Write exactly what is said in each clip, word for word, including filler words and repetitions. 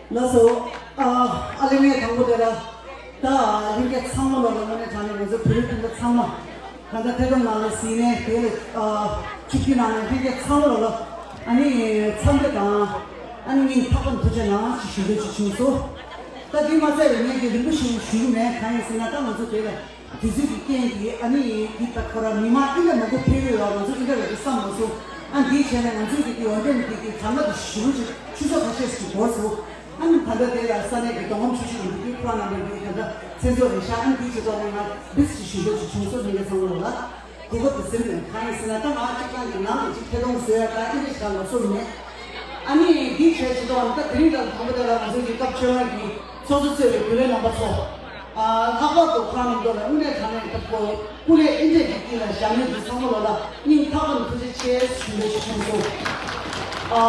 ལགས་སོ། ཨ་ཨ་ལེ་ངས་དང་པོ་དེ་ལ་ད་ལྷན་རྒྱས་ཚང་མ་ལ་ལ་དངོས་གནས་དྲང་གནས་ང་ཚོ་བོད་རིགས་སྤུན་ཟླ་ཚང་མ་ད་ལྟ་ཐད་གཏོང་ནང་ལ་གཟིགས་ནས་དེ་ལ་ཨ་ཆིབས་བསྒྱུར་གནང་ནས་ལྷན་རྒྱས་ཚང་མ་ལ་ལ་ཨ་ནི་འཚམས་འདྲི་དང་ཨ་ནི་སྙིང་ཐག་པ་ནས་ཐུགས་རྗེ་གནང་ཞེས་ཞུ་འདོད་ཅིག་བྱུང་སོང་། ད་དེ་མ་ཚད་པའི་ངས་ཀྱི་རིང་པོ་ཞིག་ཞུ་གི་མེད། གང་ཡིན་ཟེར་ན་ད་ང་ཚོ་དེ་ལ། དུས་ཚོད་ཀྱི་རྐྱེན་གྱིས་ཨ་ནི་འདི་ལྟར་ཁོ་རང་མི་མང་ཨི་འདྲ་མང་པོ་ཕེབས་ཡོད་ལ་ང་ཚོ་ཨི་འདྲ་རེད་དུ་བསམ་མ་སོང་། ཨ་འདིའི་ཆེད་ནས་ང་ཚོས་ཀྱི་འདི་འོས་འདེམས་ཀྱི་འདི་དྲ་ལམ་དུ་ཞུ་ཅིག་ཆུ་ཚོད་ཁ་ཤས་ཤིག་འགོར་སོང་། ཨ་ནི་ད་ལྟ་དེ་ལ་ས་གནས་ཀྱི་མདོ་ཁམས་ཆུ་བཞི་རུ་འདི་ཁོ་རང་རྣམ་པའི་འདི་ད་ལྟ་མཚན་ཚོགས་རེད་ཤག་ཨ་ནི་འདིའི་ཆེད་ཐོག་ནས་ང་འདི་ཞིག་ཞུ་འདོད་ཅིག་བྱུང་སོང་། ལྷན་རྒྱས་ཚང་མ་ལ་གོ་སྐབས་དེ་ཟིན་ནས་གང་ཡིན་ཟེར་ན་ད་ང་གཅིག་རྐྱང་གི་ནང་དུ་ཅིག་ཐད་གཏོང་བཟོས་ཡ་ད་ཨི་འདྲ་ཞིག་ལ་ལོགས་སུ་མེད། ཨ་ནི་འདི་བྱས་ཅི་ཐོག་ད་དེ་རིང་ལ་དང་པོ་དེ་ལ་ང་ཚོ་གི་སྐབས་བཅོ་ལྔ་གི་ཚོགས་གཙོ་གཙོས་པའི་བུ་ལོན་རྣམ་པ་ཚོ། ཨ་ལྷག་པར་དུ་ཁོང་རྣམ་པ་ལ་དངོས་གནས་དྲང་གནས་ཀྱི་སྐུ་ལས་ཨེ་འདྲས་ཀྱི་དཀྱིལ་ལ་བཞག་མཁན་དེ་ཚང་མ་ལོ་ལ་སྙིང་ཐག་པ་ནས་ཐུགས་རྗེ་ཆེ་ཞུ་འདོད་ཞིག་བྱུང་སོང་། ཨ་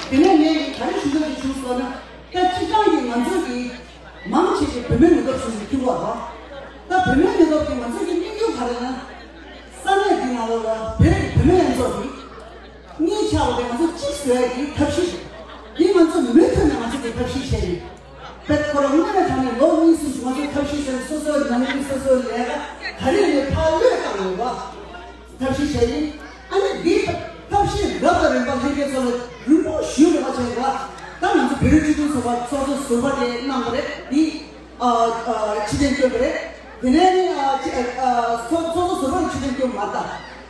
དེ་ནས་ངས་ག་རེ་ཞུ་འདོད་ཅིག་བྱུང་སོང་ན། ད་སྤྱིར་བཏང་གི་ང་ཚོ་གི་མང་ཆེ་ཆེ་བུད་མེད་ནུས་སྟོབས་ཟེར་ནས་ཐུག་པ་རེད། ད་བུད་མེད་ནུས་སྟོབས་དེ་ང་ཚོ་གི་དམིགས་ཡུལ་ག་རེ་ན། ས་གནས་འདི་ནང་ལོ་ལ་བོད་ཀྱི་བུད་མེད་ལྷན་ཚོགས་འདི། གཉིས་ཆགས་པ་དེ་ང་ཚོ་གཅིག་བཟོ་ཡ་གི་ཐབས་ཤེས་རེད། འདི་ང་ཚོ་མུ་མཐུད་ནས་ང་ཚོ་གི་ཐབས་ཤེས་བྱས་ཡིན། བེད་ཁོ་རང་དངོས་གནས་དྲང་གནས་ལོ་གཉིས་གསུམ་ཞིག་ང་ཚོ་ཐབས་ཤེས་བྱས་ནས་སོ་སོའི་ནང་མི་སོ་སོའི་ལས་ཀ་ག་རེ་ནས་ཕར་གློད་བཏང་ཡོད་པ། ཐབས་ཤེས་བྱས་ཡིན། ཨ་ནི་འདི་ཐབས་ཤེས་རབ་དང་རིམ་པ་ལྷན་རྒྱས་ཚོ་ལ་རིམ་སྤོར་ཞུས་རེ་བ་བྱས་ཡོད་པ། ད་ང་ཚོ་བོད་རིགས་སྤྱི་མཐུན་ཚོགས་པ་ཚོགས་གཙོ་ཟུར་པ་དེ་གནང་བ་རེད། འདི། ཨ་ཨ་ཕྱི་དོན་སྐྱོན་པ་རེད། དེ་ནས་ནི་ཨ་ཕྱི་ཨ་ཚོགས་ཚོགས་གཙོ་ཟུར་པ་ཕྱི་དོན་སྐྱོན་མ་རེད་ད།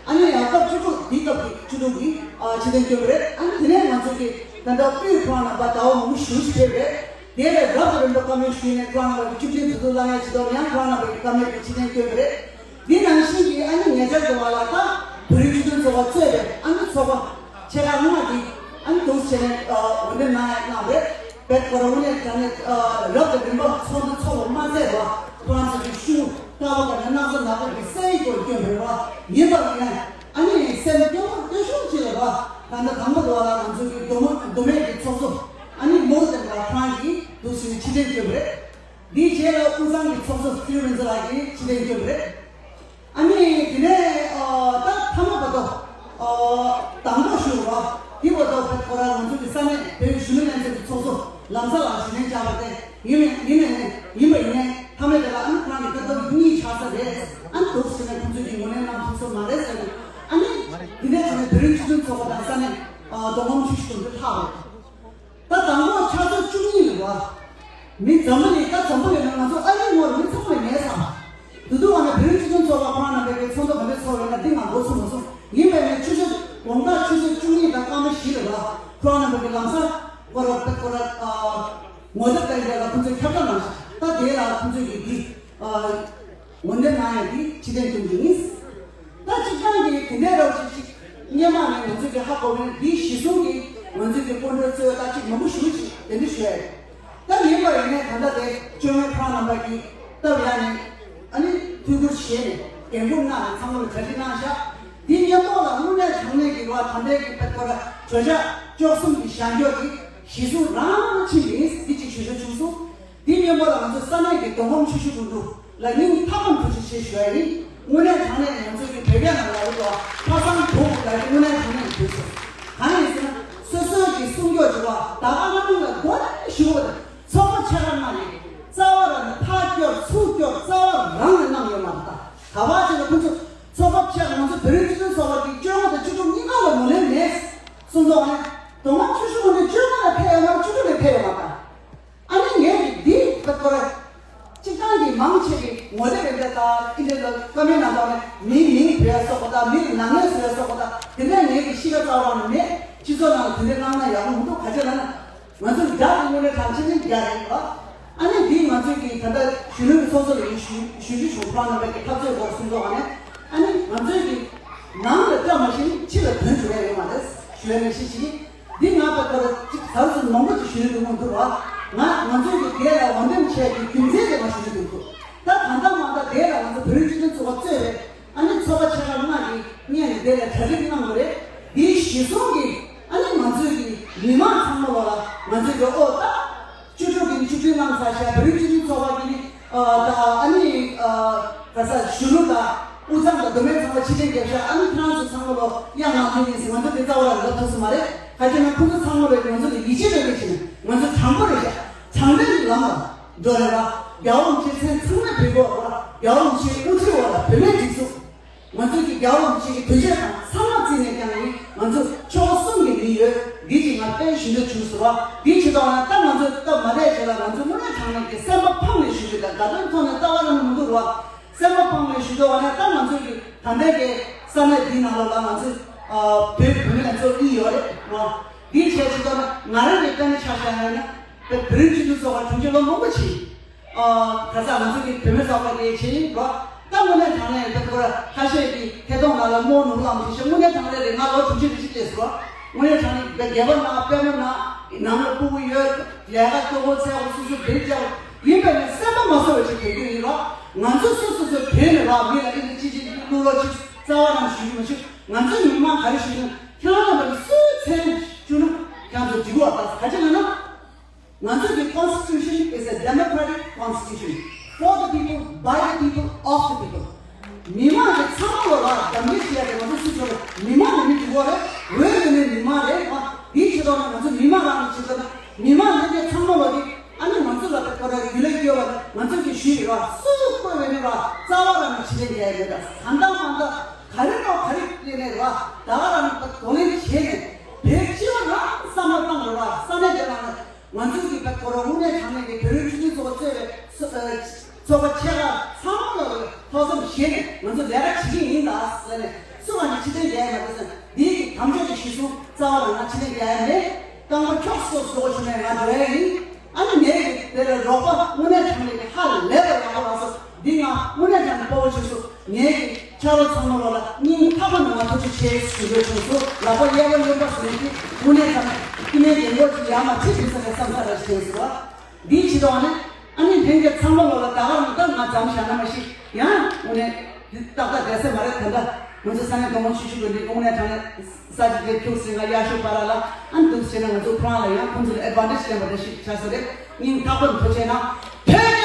ཨ་ནི་ཡང་སྐབས་བཅུ་དྲུག་འདི་སྐབས་ཀྱི་བཅུ་དྲུག་གི་ཨ་ཕྱི་དོན་སྐྱོན་པ་རེད། ཨ་ནི་དེ་ནས་ང་ཚོ་གི་ད་ལྟ་དབུས་ཁོང་རྣམ་པ་ཟླ་བ་མང་པོ་ཞེ་པོ་ཅིག་ཕེབས་རེད། དེ་ལས་རབ་དང་རིམ་པ་བཀའ་མོལ་ཞུས་ནས་ཁོང་རྣམ་པ་གི་བཅུ་བདུན་དུ་དུ་ལ་ངས་ཇི་ལྟར་ཡང་ཁོང་རྣམ་པ་གི་བཀའ་མོལ་གྱི་ཕྱི་དོན་སྐྱོན་པ་རེད། འདི་ནང་བཞིན་གྱི་ཨ་ནི་ཉེ་ཆར་དུ་བ་ལ་ད་བོད་རིགས་སྤྱི་མཐུན་ཚོགས་པ་གཙོས་པའི་ཨ་ནི་ཚོགས་པ་ཆེ་ཁག་ལྔ་གིས་ཨ་ནི་འདུག་བྱས་ནས་འོས་འདེམས་གནང་ཡ་གནང་རེད། བེད་ཁོ་རང་ངོས་ནས་དྲང་གནས་རབ་དང་རིམ་པ་ཚོགས་འདུ་ཚོགས་པ་མ་ཚད་པ་ཁོ་རང་ཚོ་གི་ཤུགས་ལྟ་བ་དང་སྣང་ཚ་ནག་པོ་གི་སེལ་ཡིག་སྐོར་སྐྱོན་བོད་པ་ཡིན་པ་ཡིན་ན་ཨ་ནི་སེམས་སྐྱོ་བ་སྐྱོ་ཤོས་ཅིག་ལ་བ་ད་ལྟ་དང་པོ་དུ་བ་ལ་ང་ཚོ་གི་མདོ་མོ་མདོ་སྨད་ཀྱི་ཚོགས་གཙོ་ཨ་ནི་མོ་དེ་ལ་ཁོ་རང་གིས་འདུག་ཟེར་ནས་ཕྱི་འཐེན་སྐྱོན་པ་རེད། འདིའི་རྗེས་ལ་དབུས་གཙང་གི་ཚོགས་གཙོ་ཚེ་རིང་རིག་འཛིན་ལགས་ཀྱིས་ཕྱི་འཐེན་སྐྱོན་པ་རེད། ཨ་ནི་དེ་ནས་ཨ་ད་མཐའ་མ་བར་དུ་ཨ་དང་པོ་ཞུ་རོགས། དེ་བར་དུ་བོད་ཁོ་རང་ང་ཚོ་གི་ས་གནས་བོད་གཞོན་ནུ་ལྷན་ཚོགས་ཀྱི་ཚོགས་གཙོ་ལམ་སང་ལ་ཞུ་ནས་བཅར་བ་དེ་ཡིན་ནའི་ཡིན་ནའི་ཡིན་པ་ཡིན་ནའི་མཐའ་མའི་དེ་ལ་ཨ་ནི་ཁོ་རང་གི་སྐབས་དང་པོ་གཉིས་ཆགས་ས་རེད། ཨ་ནི་འདུག་ཟེར་ནས་ཁོང་ཚོས་ཀྱི་ངོས་ལེན་གནང་ཐུབ་ས་མ་རེད་ཟེར་ནས། ཨ་ནི་དེ་འདྲ་བྱས་ནས་བོད་རིགས་སྤྱི་མཐུན་ཚོགས་པ་དང་ས་གནས་ཨ་མདོ་ཁམས་ཆུ་བཞི་སྒང་དྲུག་ལྷག་རེད། ད་དང་པོ་ཆ་ཚང་བཅུ་གཉིས་ལ་བ། མི་འཛམ་བུ་གླིང་ད་འཛམ་བུ་གླིང་ན་ང་ཚོ་ཨ་རིའི་ངོ་ལ་མི་ཚང་མ་ཉལ་ཚར། དུ་དུ་བ་ན་བོད་རིགས་སྤྱི་མཐུན་ཚོགས་པ་ཁོང་རྣམ་པའི་གི་ཚོགས་འདུ་ག་འདྲ་ཚོགས་ཡོད་ན་འདི་ང་མགོ་ཚོས་མ་སོང་། ཡིན་པས་ནས་ཆུ་ཚོད་དགོང་དག་ཆུ་ཚོད་བཅུ་གཉིས་དང་སྐར་མ་བཞི་ལ་བ་ཁོང་རྣམ་པའི་གི་ལམ་སང་སྐོར་ར་སྐོར་ར་ངོ་དེབ་ལྟ་ཡི་ལ་ཁོང་ཚོས་ཁྱབ་བསྒྲགས་གནང་ཤག་ད་དེ་ལ་ཁོང་ཚོས་གི་འདི། འོན་ཏེ་ང་ཡང་འདི་ཕྱི་འཐེན་གཏོང་རྒྱུ་ཡིན། ད་གཅིག་རྐྱང་གིས་དེ་འདྲའི་རོགས་ཅིག་ཅིག་སྔོན་མ་ནས་ང་ཚོས་ཀྱི་ཧ་གོ་བའི་འདི་གཞི་བཟུང་གིས་ང་ཚོས་ཀྱི་སྐུ་མགྲོན་གཙོས་ད་ཅིག་མང་པོ་ཞུ་ཅིག་དེ་འདྲ་ཞུ་ཡ་རེད། ད་ཡིན་པ་ཡིན་ནའི་ད་ལྟ་དེ་བཅོ་ལྔའི་ཁོང་རྣམ་པ་གིས་སྟབས་ཡག་ནས་ཨ་ནི་ཐུགས་ཁུར་བཞེས་ནས་འགན་འཁུར་གནང་ནས་ཚང་མ་ལ་གྲ་སྒྲིག་གནང་ཤག་འདི་མཉམ་ཐོག་ལ་དངོས་གནས་དྲང་གནས་ཀྱི་བ་ད་ལྟའི་གི་ཕེབས་སྐོར་བརྗོད་བྱ་བཅུ་གསུམ་གྱི་བཞག་འཇོག་གི་གཞི་བཟུང་རང་ཕྱིན་ཡིན་འདི་ཅིག་ཞུ་ཆོག་བྱུང་སོང་། དེ་མཉམ་པོ་ལ་ང་ཚོ་ས་གནས་ཀྱི་མདོ་ཁམས་ཆུ་བཞི་སྒང་དྲུག་ལ་སྙིང་ཐག་པ་ནས་ཐུགས་རྗེ་ཆེ་ཞུ་ཡ་ཡིན། དངོས་གནས་དྲང་གནས་ང་ཚོ་གི་བོད་སྐད་ནང་ལ་ཡོད་པ་ཕ་བཟང་བུ་དགུ་ལ་དངོས་གནས་དྲང་གནས་ཐུགས་རྗེ་ཆེ། གང་ཡིན་ཟེར་ན་སོ་སོའི་གི་སྲུང་སྐྱོབ་བྱེད་པ་ད་ག་ནང་ལ་མགོ་ནས་ཞུ་བ་དང་ཚོགས་པ་ཆེ་ཁག་ལྔ་ཡིན། རྩ་བ་རང་ནས་ཕར་སྐྱོབ་ཚུར་སྐྱོབ་རྩ་བ་རང་ནས་གནང་ཡོད་མ་རེད། ད་ག་བ་ཅིག་ལ་ཁོང་ཚོ་ཚོགས་པ་ཆེ་ཁག་ང་ཚོ་བོད་རིགས་སྤྱི་མཐུན་ཚོགས་པ་གི་བཅོ་ལྔ་དང་བཅུ་དྲུག་གཉིས་ཀ་ལ་ངོས་ལེན་མེད་གསུངས་ཐོག་ནས་མདོ་ཁམས་ཆུ་བཞི་སྒང་དྲུག་བཅོ་ལྔ་ལ་ཕེབས་ཡོད་མ་རེད། བཅུ་དྲུག་ལ་ཕེབས་ཡོད་མ་རེད། ཨ་ནི་ངས་འདི་ལྟ་བུར་སྤྱིར་བཏང་གི་མང་ཆེ་གི་ངོ་དེབ་རེ་འདྲ་དང་ཨི་འདྲ་ལ་བཀའ་མོལ་གནང་སྟངས་ནི་མིའི་མིང་བོས་སོགས་པ་དང་མིར་ནག་ཉེས་བཟོས་སོགས་པ་དང་དེ་འདྲ་ངེད་ཀྱི་གཤིས་ཀ་རྩ་བ་ནས་མེད། སྤྱི་ཚོགས་ནང་ལ་དེ་འདྲ་གནང་ན་ཡག་པོ་མི་འདུག་ག་ཅི་ལབ་ན་ང་ཚོ་རྒྱ་གི་དངོས་གནས་དྲང་ཆེ་ནི་རྒྱ་རེད་པ། ཨ་ནི་འདི་ང་ཚོས་ཀྱི་ད་ལྟ་གཞོན་ནུ་གི་ཚོགས་གཙོ་ལ་ཡིན་ཞུ་ཞུ་རྒྱུ་བྱུང་ཁོང་རྣམ་པ་གི་འཐབ་རྩོད་སྐོར་གསུང་ཐོག་ནས་ཨ་ནི་ང་ཚོས་ཀྱི་ནང་ལ་བཀྲ་མ་ཤིས་ཕྱི་ལ་དོན་འགྲོ་ཡ་ཡོད་མ་རེད་ཞུ་ཡ་ནི་ཤེས་ཀྱི། འདི་ང་པ་ཁོ་ར་གཅིག་ཟར་ཟུར་མང་པོ་ཅིག་ཞུ་ཡོད་དུ་མི་འདུག་བ། ང་ང་ཚོའི་གི་དེ་ལ་འོས་འདེམས་བྱས་ཀྱི་རྒྱུ་མཚན་དེ་མ་ཞུ་རྒྱུ་འདུག་ད་ད་ལྟ་མ་ད་དེ་ལ་ང་ཚོ་བོད་རིགས་སྤྱི་མཐུན་ཚོགས་པ་གཙོས་རེད། ཨ་ནི་ཚོགས་པ་ཆེ་ཁག་ལྔ་གིས་སྔོན་ནས་དེ་ལ་གྲ་སྒྲིག་གནང་དགོས་རེད། དེའི་གཞི་བཟུང་གིས་ཨ་ནི་ང་ཚོའི་གི་མི་མང་ཚང་མ་ལ་ང་ཚོའི་གི་ཨོ་ད། བཅུ་དྲུག་གི་བཅུ་བདུན་གནང་ཚར་ཤག་བོད་རིགས་སྤྱི་མཐུན་ཚོགས་པ་གི་ནི་ཨ་ད་ཨ་ནི་ཨ་ག་ས་གཞོན་ནུ་དང་དབུས་གཙང་དང་མདོ་སྨད་ཚང་མ་ཕྱི་འཐེན་བརྒྱབ་ཤག་ཨ་ནི་ཁྱེད་རང་ཚོ་ཚང་མ་ལོ་གཡང་ལངས་ཐུབ་ཡིན་ཟེར་ང་ཚོ་དེ་རྩ་བ་ལ་ལབ་ཐུབ་ས་མ་རེད། ག་ཅི་ན་ཁོང་ཚོ་ཚང་མ་ལོ་ང་ཚོ་ལ་ཡིད་ཆེས་རེད་ལས་ཀྱི་ནི་ང་ཚོ་དྲང་པོ་རེད་ཤག་དྲང་བདེན་གྱི་ལམ་ལ་འགྲོ་རེད་བ། རྒྱལ་བ་རིན་པོ་ཆེ་མཚན་ཚང་མས་ཕེབས་དགོས་རེད་བ། རྒྱལ་བ་རིན་པོ་ཆེའི་དབུ་ཁྲིད་འོག་ལ་བོད་མིའི་སྒྲིག་འཛུགས། ང་ཚོས་ཀྱི་རྒྱལ་བ་རིན་པོ་ཆེ་གི་དོན་ཆེན་དང་ཚང་མ་བརྩིས་ནས་ཀྱང་ཡིན། ང་ཚོ་ཆོལ་ཁ་གསུམ་གྱི་མི་ཡོད། འདི་གཅིག་ང་དཔེ་ཞུ་འདོད་བྱུང་ཟེར་བ། འདི་བྱེད་དོགས་ན་ད་ང་ཚོས་སྟབས་མ་བདེ་བྱས་ལ་ང་ཚོ་དངོས་གནས་དྲང་གནས་ཀྱི་སེམས་པ་ཕངས་ནས་ཞུ་རྒྱུ་དང་དགའ་སྟོན་ཐོག་ནས་ལྟ་བ་རང་མི་འདུག་རེད་བ། སེམས་པ་ཕངས་ནས་ཞུ་འདོད་བ་ན་ད་ང་ཚོས་ཀྱི་ད་ལྟའི་གི་ས་གནས་འདིའི་ནང་ལོགས་ལ་ང་ཚོས་ཨ་བོད་བོད་མི་ལ་ཚོ་གཉིས་ཡོད་རེད་རེད་བ། འདི་བྱས་བྱེད་དོགས་ན་ང་རང་གི་ལྟ་ནས་ཆ་བཞག་ཡོད་ན་བོད་བོད་རིགས་སྤྱི་མཐུན་ཚོགས་པ་དྲུང་ཆེ་ལོ་མང་པོ་ཕྱིན། ཨ་ག་ས་ང་ཚོ་གི་བོད་མི་ཚོགས་པ་ལས་བྱེད་ཡིན་རོ། ད་དངོས་གནས་དྲང་གནས་ཡིན་པ་ཁོ་ར་ཁ་ཤས་ཀྱིས་ཐད་གཏོང་ནང་ལ་རྨོ་ནུབ་ལངས་མི་ཤེས། དངོས་གནས་དྲང་གནས་རེད། ང་ལོ་དྲུག་ཅུ་རེ་བཞི་སླེབས་སོ། དངོས་གནས་དྲང་གནས་རྒྱལ་པོ་ནང་པད་མ་ནང་ནང་ལ་སྤུ་གུ་ཡོད། ལས་ཀ་སྐྱོ་བོ་ཚད་པ་སོ་སོ་བེད་སྤྱད་ཡིན་པས་ནི་སེམས་པ་མ་བཟོད་པ་ཞིག་དོན་རྒྱུ་ཡིན་རོ། ང་ཚོ་སོ་སོ་སོ་བོད་ནས་རོ་མི་ལ་ཨི་འདྲ་ཅི་ཅི་བླུག་རོགས་ཅིག་རྩ་བ་རང་ཞུ་རྒྱུ་མ་ཞུ། ང་ཚོའི་མི་མང་ག་རེ་ཞུ་ན་ཁྱེད་རང་རྣམ་པ་ནི་སུའི་མཚན་ཞུ་ན་ཁྱེད་རང་ཚོ་འགྲིག་གི་བ། ད་ག་ཅི་ལ་ན། ང་ཚོ་གི་Constitution is a democratic constitution for the people, by the people, of the people. མི་མང་གི་ཚང་མ་ལོ་ལ་གདམ་ག་བྱེད་ཡ་དེ་ང་ཚོ་སུ་ཚོ་རེད། མི་མང་ནི་མི་འདུག་གོ་རེད། འོས་ལེན་ནི་མི་མང་རེད་བ། དེའི་ཕྱི་ཐོག་ནས་ང་ཚོ་མི་མང་རང་གི་ཆེད་དུ་ན་མི་མང་ལྷན་རྒྱས་ཚང་མ་ལོ་གི་ཨ་ནི་ང་ཚོ་ལ་དེ་ཁོ་ར་རྒྱུ་ལས་སྐྱོ་བ་ང་ཚོ་གི་ཞུས་ཡོད་བ། སུ་བསྐོས་བས་ནི་བ་རྩ་བ་རང་གི་ཕྱི་ལས་རྒྱལ་ཡོད་ད། ད་ལྟ་མ་ད་ག་རེ་དང་ག་རེ་ལས་ནས་བ་ད་ག་རང་གི་གོ་ལེན་བྱས་ནས་བེད་སྤྱི་བ་རང་བསམ་བློ་བཏང་རོགས་བ། ས་གནས་དེ་རང་ནས། ང་ཚོའི་གི་བོད་ཁོ་རང་དངོས་གནས་དྲང་གནས་ཀྱི་བོད་རིགས་སྤྱི་མཐུན་ཚོགས་པ་གཙོས་པའི་ཚོགས་པ་ཆེ་ཁག་ཚང་མ་ལ་ཐུགས་བསམ་བཞེས་ནས་ང་ཚོ་ལས་ཀ་བྱེད་ཀྱི་ཡིན་ལ་ཟེར་ནས་སུ་གང་གི་ཕྱི་དོན་ཡལ་མ་འདུག་ཟེར། འདིའི་གི་དམ་བཅའ་གི་གཞི་བཟུང་རྩ་བ་ལ་ང་ཕྱི་དོན་ཡལ་མེད། རྐང་པ་འཁྱོག་སོ་སོ་བྱུང་ནས་ང་འགྲོ་ཡ་ཡིན། ཨ་ནི་ངས་གི་དེ་ལ་རོགས་པ་དངོས་གནས་དྲང་གནས་ཀྱི་ཧ་ལས་པ་ཡག་པོ་རག་སོང་། འདི་ང་དངོས་གནས་དྲང་གནས་དཔའ་བོ་བྱུང་སོང་། ངས་ཀྱི་ཆ་རོགས་ཚང་མ་ལོ་ལ་སྙིང་ཐག་པ་ནས་ང་ཐུགས་རྗེ་ཆེ་ཞུ་འདོད་བྱུང་སོང་། ལག་པ་གཡས་པ་གཡོན་པ་ཟེར་ནས་ཀྱི་དངོས་གནས་དྲང་གནས་ཀྱི་ནས་ལས་འགོ་ཅིག་ཡར་མར་ཁྲིད་དུས་ས་ནས་བསམ་ས་ར་ཞིག་བྱུང་སོང་། འདིའི་ཕྱི་ཐོག་ནས་ཨ་ནི་ལྷན་རྒྱས་ཚང་མ་ལོ་ལ་ད་ག་རང་ད་ང་འཛོམས་བཞག་ན་མ་ཤེས་ཡང་དངོས་གནས་འདི་ཏག་ཏག་བསྡད་ས་མ་རེད། ད་ལྟ་ང་ཚོ་ས་གནས་དོ་དགོང་ཆུ་ཆུ་གི་འདི་དངོས་གནས་དྲང་གནས་ས་ཅིག་དེ་ཁྱུག་ཟིན་ང་ཡར་ཤོག་པ་ར་ལ་ཨ་ནི་འདུག་བྱས་ན་ང་ཚོ་ཁོ་རང་ལ་ཡང་ཁོང་ཚོ་ལ་ཨེ་ཌི་ཝན་ཊེ་ཇི་ལེན་པ་འདྲ་ཞིག་ཆགས་ས་རེད། སྙིང་ཐག་པ་ནས་ཐུགས་རྗེ་གནང་། བོད་